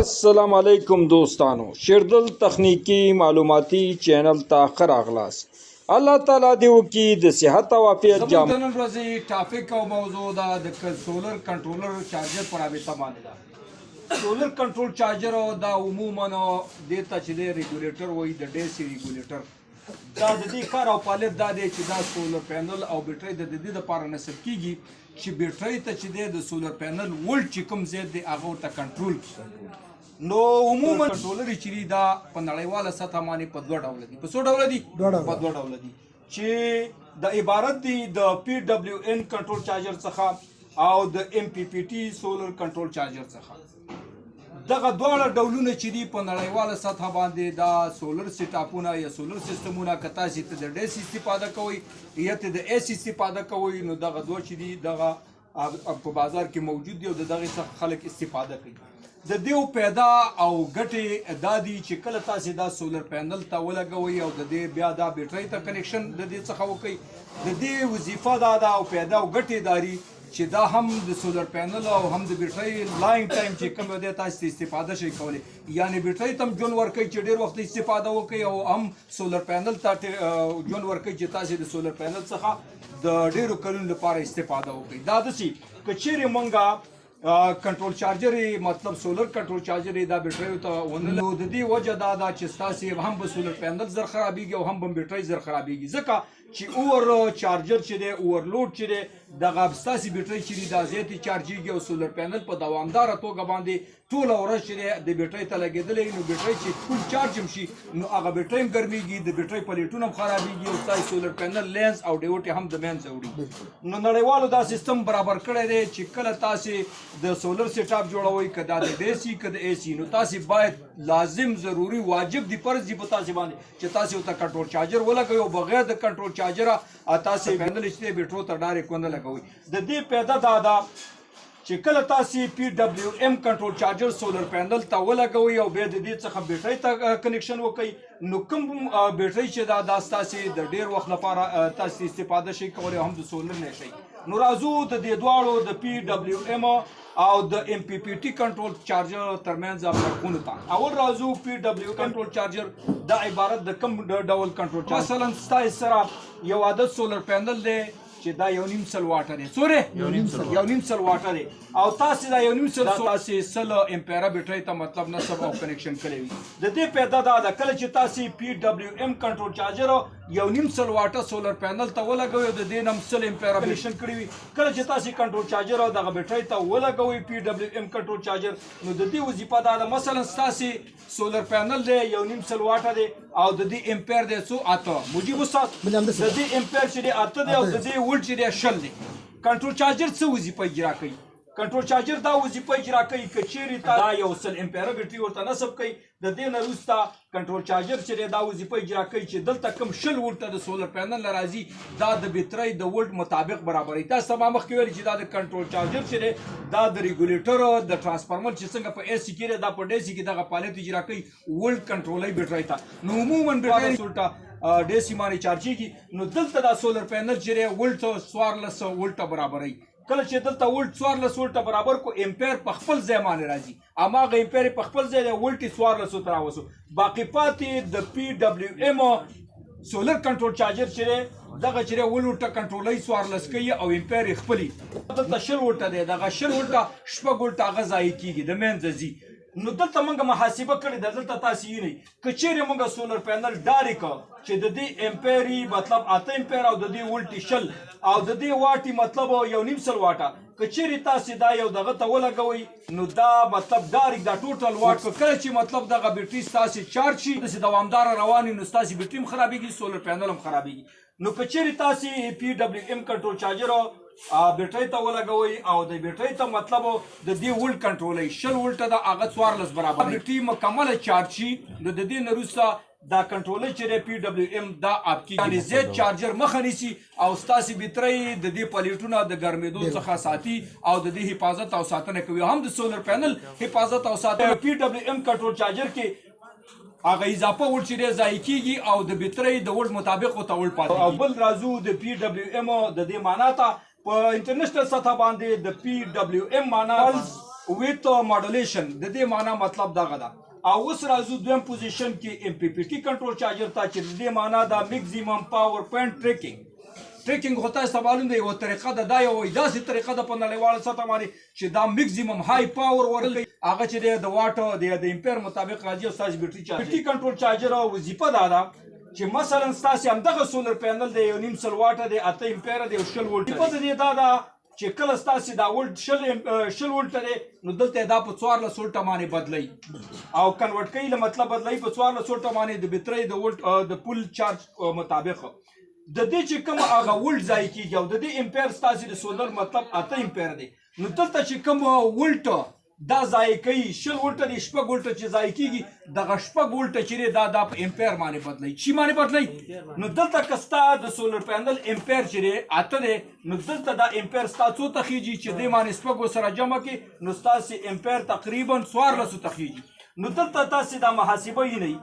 السلام علیکم دوستانو، شیردل تخنیکی معلوماتي چینل ته ښه راغلاست. الله تعالی دې وکړي د صحت او عافیت زموږ جام. د نن ورځې topic او موضوع دا د solar controller charger پر رابطه باندې ده. Solar control charger دا عموما دې ته چې دی ریګولیټر وایي، د DC regulator. دا د دې کار او فعالیت دا دی چې دا solar panel او بیټرۍ د دې لپاره نصب کیږي چې بیټرۍ ته چې دی د solar panel ولټ چې کوم زیات دی هغه ورته کنټرول کړي. نو عموما کنټرولر چې دي دا په نړیواله سطح باندې په دوه ډوله دي. په څو ډوله دي؟ په دوه ډوله دي چې د عبارت دي د PWM control charger څخه او د MPPT solar control charger څخه. دغه دواړه ډولونه چې دي په نړیواله سطح باندې دا solar setup ونه یا سولر سیستمونه، که تاسې ته د DC استفاده کوئ یا ته د AC استفاده کوئ، نو دغه دوه چې دي دغه په بازار کې موجود دي او د دغې څخه خلک استفاده کوي. د دیو پیدا او ګټې دا دي چې کله تاسې دا solar panel ته ولګوئ او د دې بیا دا بیټرۍ ته connection د دې څخه وکئ، د دې وظیفه دا ده او پیدا او ګټې داري چې دا هم د solar panel او هم د بیټرۍ long time چې کوم دی تاسې ته استفاده شئ کولی، یعنې بیټرۍ ته هم ژوند ورکوي چې ډېر وخت استفاده وکړئ او هم solar panel ته ژوند ورکوي چې تاسې د solar panel څخه د ډېرو کلونو لپاره استفاده وکړئ. دا داسې که چیرې مونږ کنټرول چارجر، مطلب solar control charger دا بیټریو ته ونه، نو د دې وجه دا ده چې ستاسې هم به solar panel زر خرابېږي او هم به بیټرۍ زر خرابېږي، ځکه چې over charger چې دی، overload چې دی، دغه ستاسې بیټرۍ چې دی دا زیاتې چارجېږي او solar panel په دوامداره توګه باندې ټوله ورځ چې دی د بیټرۍ ته لګېدلی، نو بیټرۍ چې full charge هم شي نو هغه بیټرۍ هم ګرمېږي، د بیټرۍ پلیټونه هم خرابېږي او ستاسې solar panel lines او ډیوټې هم د منځه وړي. نو نړیوالو دا سیستم برابر کړی دی چې کله تاسې د solar setup جوړوئ، که دا د DC که د AC، نو تاسې باید لازم ضروري واجب دی فرض دی په تاسې باندې چې تاسې ورته کنټرول چارجر ولګوئ او بغیر د کنټرول چارجره تاسې panel چې دی بیټرو ته direct ونه لګوئ. د دې پیدا دا ده چې کله تاسې PWM control charger solar panel ته ولګوئ او بیا د دې څخه بیټرۍ ته connection وکئ، نو کوم بیټرۍ چې دا دا ستاسې د ډېر وخت لپاره تاسې استفاده شئ کولی او هم د سولر نه شئ. نو راځو د دې دواړو د PWM او د MPPT control charger ترمنځ فرقونو ته. اول راځو PW control charger دا عبارت د کوم ډول کنټرول چارجر. مثلا ستاسې سره یو عدد solar panel دی چې دا 1.5 واټه دی، څوره؟ 1.5 واټه دی او تاسې دا 1.5 تاسې 100 امپیره بیټرۍ ته مطلب نصب او connection کړی وي. د دې پیدا دا ده کله چې تاسې PWM control charger 1.5 واټه solar panel ته ولګوئ او د دې نه هم 100 امپیره connection کړی وي، کله چې تاسې کنټرول چارجر او دغه بیټرۍ ته ولګوئ PWM control charger، نو د دې وظیفه دا ده مثلا ستاسې solar panel دی 1.5 واټه دی او د دې امپیر دی څو؟ 8. مجیب استاد، د دې امپیر چې دی 8 دی او د دې ولټ چې دی 20 دی. کنټرول چارجر څه وظیفه اجرا کوي؟ کنټرول چارجر دا وظیفه اجرا کوي که چیرې تا دا 100 امپیره بیټري ورته نصب کوي، د دې نه وروسته کنټرول چارجر چې دی دا وظیفه اجرا کوي چې دلته کوم 20 ولټه د solar panel نه راځي دا د بیټرۍ د ولټ مطابق برابروي. تاسو ته ما مخکې ویل چې دا د کنټرول چارجر چې دی دا د ریګولیټر د transformer چې څنګه په AC کې دی دا په DC کې دغه فعالیت اجرا کوي، ولټ کنټرولوي بیټرۍ ته. نو عموما بیټرۍ ولټه DC باندې چارجېږي، نو دلته دا solar panel چې دی ولټ 14 ولټه برابروي. کله چې دلته ولټ 14 ولټه برابر کو، امپیر په خپل ځای باندې راځي، هماغه امپیر په خپل ځای دی، ولټ یې 14 ته راوستو. باقي پاتې د PWM solar control charger چې دی دغه چې دی ولټه کنټرولوي 14 کوي او امپیر یې خپلي. دلته 20 ولټه دی، دغه 20 ولټه 6 ولټه هغه ضایع کېږي، د منځه ځي. نو دلته موږ محاسبه کړې ده، دلته تاسې وینئ که چیرې موږ solar panel direct چې د دې امپیري مطلب 8 امپیر او د دې ولټي 20 او د دې واټي مطلب 1.5 واټه، که چیرې تاسې دا یو دغه ته ولګوئ نو دا مطلب direct دا total واټ کله چې مطلب دغه بیټري ستاسې چارج شي داسې دوامداره روان وي نو ستاسې بیټري هم خرابېږي، solar panel هم خرابېږي. نو که چیرې تاسې PWM control charger بیټرۍ ته ولګوئ او د بیټرۍ ته مطلب د دې ولټ کنټرولوي 20 ولټه ده هغه 14 برابر بیټري مکمله چارج شي، نو د دې نه وروسته دا کنټرولر چې دی PWM دا off کېږي، یعنې زیات چارجر مخه نیسي او ستاسې بیټرۍ د دې پلیټونه د ګرمېدو څخه ساتي او د دې حفاظت او ساتنه کوي، هم د solar panel حفاظت او ساتنه. PWM control charger کې هغه اضافه ولټ چې دی ضایع کېږي او د بیټرۍ د ولټ مطابق ورته ولټ پاتې. او بل راځو د PWM د دې معنا ته. په international سطح باندې د PWM معنا pulse with modulation، د دې معنا مطلب دغه ده. او اوس راځو دویم position کې ایم پی پی ټي کنټرول چارجر ته، چې د دې معنا دا maximum power point tracking. Tracking خو تاسو ته معلوم دی، یوه طریقه ده، دا یوه داسې طریقه ده په نړیواله سطح باندې چې دا maximum high power ورکوي، هغه چې دی د واټ د امپیر مطابق راځي او ستاسو بیټري چارج. ټي کنټرول چارجر وظیفه دا ده چې مثلا ستاسو همدغه solar panel دی، 1.5 واټه دی، 8 امپیر دی او 20 ولټ. وظیفه د دې دا ده چې کله ستاسو دا ولټ 20 ولټ دی، نو دلته دا په 14 ولټ باندې بدلوي او convert کوي، له مطلب بدلوي په 14 ولټ باندې د بیټرۍ د ولټ د full charge مطابق. د دې چې کوم هغه ولټ ضایع کېږي او د دې امپیر ستاسو د سولر مطلب 8 امپیر دی، نو دلته چې کوم ولټ دا ضایع کوي 20 ولټ دی، 6 ولټ چې ضایع کېږي، دغه 6 ولټ چې دی دا په امپیر باندې بدلوي، چی باندې بدلوي. نو دلته که ستا د solar panel امپیر چې دی 8 دی، نو دلته دا امپیر ستا څو ته خېږي چې دې باندې شپږو سره جمع کړي، نو ستاسې امپیر تقریبا 14 ته خېږي. نو دلته تاسې دا محاسبه وینئ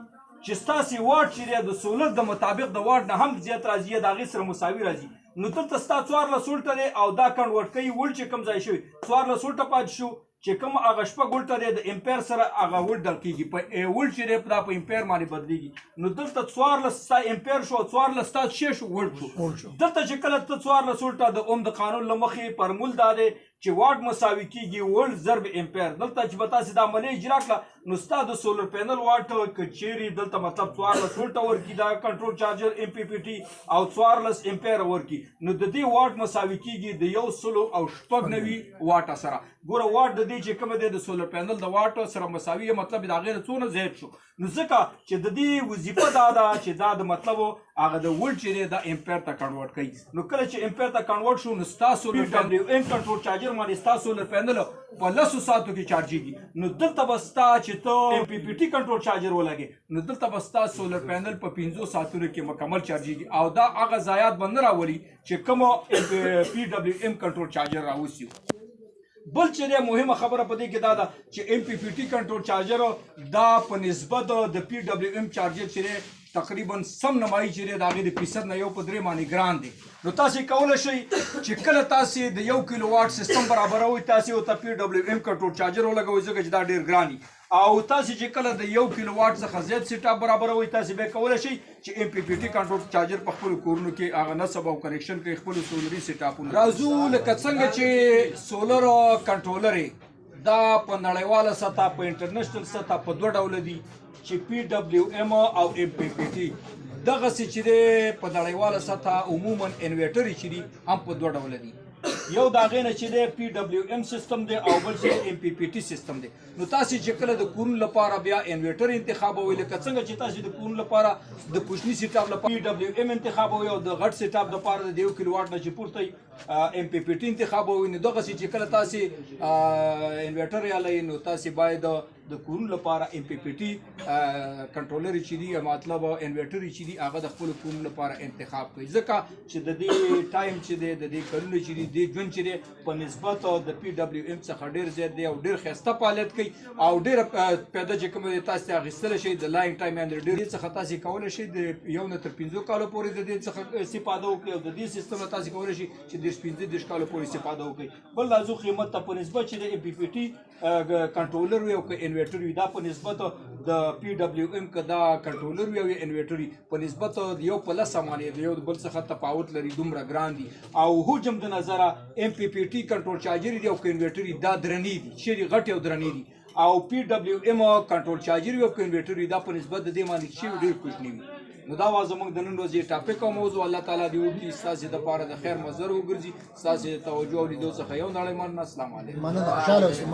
چې ستاسې واټ چې دی د سولر د مطابق د واټ نه هم زیات راځي، د هغې سره مساوي راځي. نو دلته ستا 14 ولټه دی او دا convert کوي ولټ چې کوم ځای شوی 14 ولټه پاتې شو، چې کوم هغه 6 ولټه دی د امپیر سره هغه ولټ ډل کېږي، په ولټ چې دی دا په امپیر باندې بدلېږي. نو دلته 14 ستا امپیر شو او 14 ستا څه شو ولټ شو. دلته چې کله ته 14 ولټه د اوم د قانون له مخې فرمول دا دی چې واټ مساوي کېږي ولټ ضرب امپیر. دلته چې به تاسې دا عملیه اجرا کړه، نو ستا د solar panel واټ که چیرې دلته مطلب 14 ولټه ورکړي دا کنټرول چارجر ایم پی پی ټي او 14 امپیر ورکړي، نو د دې واټ مساوي کېږي د 196 واټه سره. ګوره واټ د دې چې کوم دی د solar panel د واټ سره مساوي، مطلب د هغې نه څونه زیات شو. نو ځکه چې د دې وظیفه دا ده چې دا د مطلب هغه د ولټ چې دی دا امپیر ته convert کوي. نو کله چې امپیر ته convert شو، نو ستا solar ډبلیو ایم کنټرول چارجر باندې ستا solar panel په 10 ساعتو کې چارجېږي. نو دلته به ستا چې ته ایم پی پی ټي کنټرول چارجر ولګې، نو دلته به ستا solar panel په 5 ساعتونو کې مکمل چارجېږي او دا هغه ضایعات به نه راولي چې کوم پی ډبلیو ایم کنټرول چارجر راوستي. بل چې دی مهمه خبره په دې کې دا ده چې ایم پی پی ټي کنټرول چارجر دا په نسبت د پی ډبلیو ایم چارجر چې دی تقریبا سم نمایي چې دی د هغې د فیصد نه 1 په 3 باندې ګران دی. نو تاسې کولی شئ چې کله تاسې د 1 کیلو واټ سیستم برابروئ، تاسې ورته پی ډبلیو ایم کنټرول چارجر ولګوئ، ځکه چې دا ډېر ګران دي. او تاسې چې کله د 1 کیلو واټ څخه زیات setup برابروئ، تاسې بیا کولی شئ چې ایم پی پی ټي کنټرول چارجر په خپلو کورونو کې هغه نصب او connection کړئ خپلو سولري setup ونو. راځو لکه څنګه چې solar کنټرولر دا په نړیواله سطح په international سطح په 2 ډوله دي، چې پی ډبلیو ایم او ایم پی پی ټي. دغسې چې دی په نړیواله سطح عموما انویټر چې دي هم په 2 ډوله دي، یو د هغې نه چې دی پی ډبلیو ایم سیستم دی او بل چې ایم پی پی ټي سیستم دی. نو تاسې چې کله د کورونو لپاره بیا انویټر انتخابوئ، لکه څنګه چې تاسې د کورونو لپاره د کوچني setup لپاره پی ډبلیو ایم انتخابوئ او د غټ setup لپاره د 1 کیلو واټ نه چې پورته ایم پی پی ټي انتخابوئ، نو دغسې چې کله تاسې انویټر یالئ، نو تاسې باید د کورونو لپاره ایم پی پی ټي کنټرولر چې دي، مطلب انویټر چې دي، هغه د خپلو کورونو لپاره انتخاب کړئ، ځکه چې د دې time چې دی، د دې کلونو چې دي، د دې ژوند چې دی په نسبت د پی ډبلیو ایم څخه ډېر زیات دی او ډېر ښایسته فعالیت کوي او ډېره پیدا چې کومه دی تاسې اخیستلی شئ د long time، یعنې ډېر څخه تاسې کولی شئ د 1 نه تر 5 کالو پورې د دې څخه استفاده وکړئ او د دې سیستم نه تاسې کولی شئ چې 30 35 کالو پورې استفاده وکړئ. بل راځو قیمت ته. په نسبت چې د ایم پی پی ټي کنټرولر وي او که انویټر وي، دا په نسبت د پی ډبلیو ایم که دا کنټرولر وي او انویټر وي، په نسبت 1 په 10 باندې د یو بل څخه تفاوت لري، دومره ګران دي. او حجم د نظره ایم پی پی ټي کنټرول چارجر دي او که انویټر وي، دا درنې دي، چې غټ او درنې دي، او پی ډبلیو ایم کنټرول چارجر وي او که انویټر وي، دا په نسبت د دې باندې چې ډېر کوچني وي. نو دا وا زموږ د نن ورځې topic او موضوع. الله تعالی دې وکړي ستاسې دپاره د خیر مصدر وګرځي. ستاسې د توجه او لیدو څخه یو نړۍ مننه. السلام علیکم. مننه، خوشحاله اوسئ.